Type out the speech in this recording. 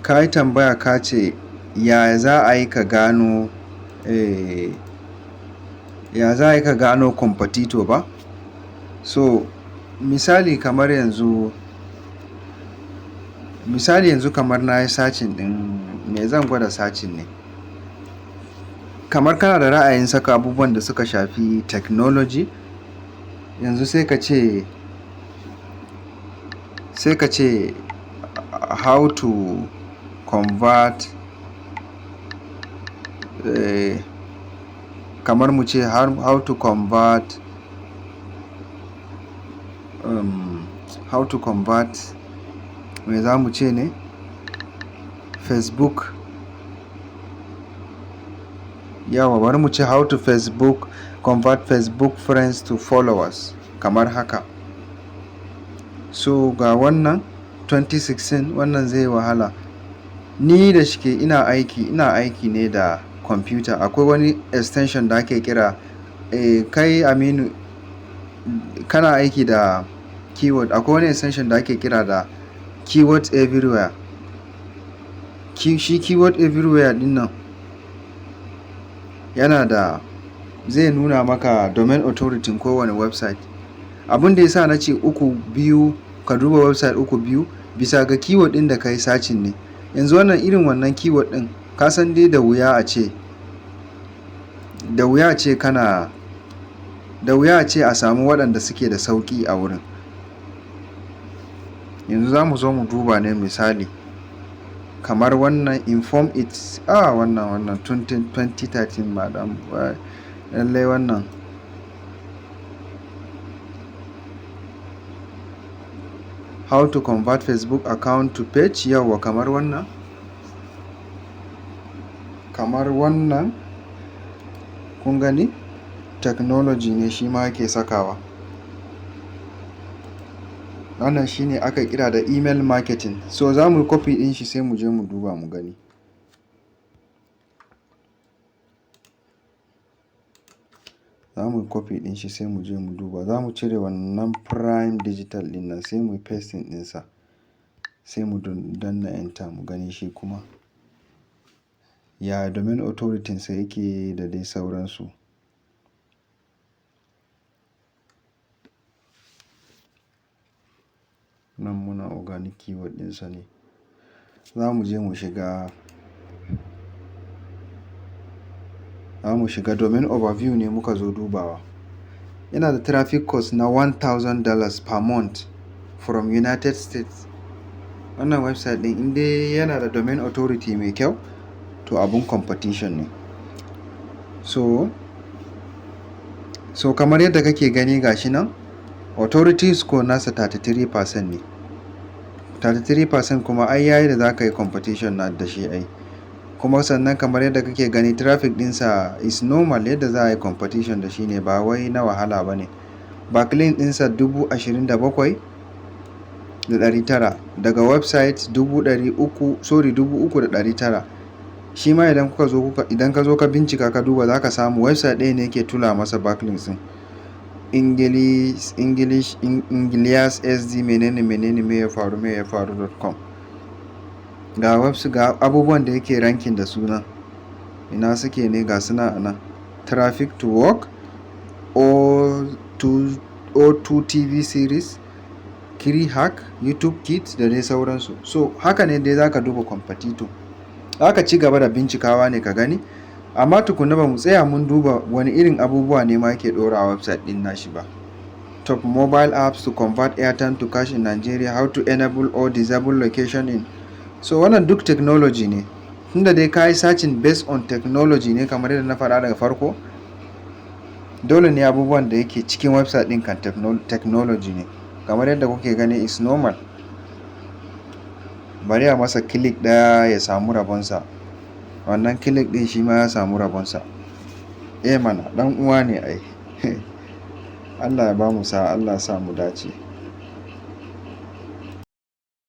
Ka yi tambaya, ka ce ya za a yi ka gano, ya za a yi ka gano competitor ba? So misali yanzu kamar na yi searching ɗin me zan gwada searching ne. Kamar kana da ra'ayin saka abubuwan da suka shafi technology, yanzu sai ka ce how to convert, kamar mu ce how to convert, how to convert, me za mu ce ne? Facebook. Yauwa, bari mu ce how to Facebook convert Facebook friends to followers, kamar haka. So ga wannan 2016, wannan zai yi wahala. Ni da shike ina aiki ne da kwamfuta. Akwai wani extension da ake kira, kai Aminu kana aiki da keyword. Akwai wani extension da ake kira da Keyword Everywhere. Shi Keyword Everywhere ɗinnan yana da zai nuna maka domain authority kowane website. Abun da ya sa na ce uku biyu, ka duba website uku biyu bisa ga keyword ɗin da ka yi searching ne. Yanzu wannan irin wannan keyword ɗin, ka san dai da wuya a ce kana, da wuya a ce a samu waɗanda suke da sauƙi a wurin. Yanzu za mu zo mu duba ne, misali kamar wannan Inform It, wannan 2013, madam, lallai wannan. How to convert Facebook account to page, yauwa, kamar wannan. Kamar wannan, kun gani, technology ne shi ma yake sakawa. Wannan shine aka kira da email marketing. So za mu yi copy ɗin shi, sai mu je mu duba mu gani. Za mu yi copy ɗin shi, sai mu je mu duba. Za mu cire wannan Prime Digital ɗin nan, sai mu yi pasting ɗinsa. Sai mu danna enter mu gani shi kuma ya domain authority sa yake da dai sauransu. Nan muna organic keyword ɗinsa ne. Za mu je mu shiga, za mu shiga domain overview ne muka zo dubawa. Yana da traffic cost na $1,000 per month from United States. Wannan website ɗin, in dai yana da domain authority mai kyau, to abun competition ne. So kamar yadda kake gani, gashi nan authority score nasa 33% ne. 33% kuma ai yayi da za ka yi competition na da shi ai. Kuma sannan kamar yadda kake gani, traffic ɗinsa is normal, yadda za a yi competition da shi ne, ba wai na wahala ba ne. Backlink ɗinsa 27,900 daga website 300,000, sorry, 3,900. Shi ma idan kuka zo kuka, idan ka zo ka bincika ka duba, za ka samu website ɗaya ne yake tura masa backlinks ɗin. English, English, English SD menene menene me ya faru .com. Ga website, ga abubuwan da yake ranking da suna. Ina suke ne? Ga suna a nan. Traffic to Work, O2, O2 TV series, Hack, YouTube Kids da dai sauransu. So haka ne dai za ka duba competitor. Za ka ci gaba da bincikawa ne ka gani. Amma tukuna ba mu tsaya mun duba wani irin abubuwa ne ma yake ɗora a website ɗin nashi ba. Top mobile apps to convert airtime to cash in Nigeria, how to enable or disable location in. So wannan duk technology ne. Tunda dai ka yi searching based on technology ne, kamar yadda na faɗa daga farko, dole ne abubuwan da yake cikin website ɗin kan technology ne. Kamar yadda kuke gani, is normal. Bari a masa click ɗaya ya samu rabonsa. Wannan click ɗin shi ma ya samu rabonsa. Eh mana, ɗan uwa ne ai. Allah ya bamu sa'a, Allah ya sa mu dace.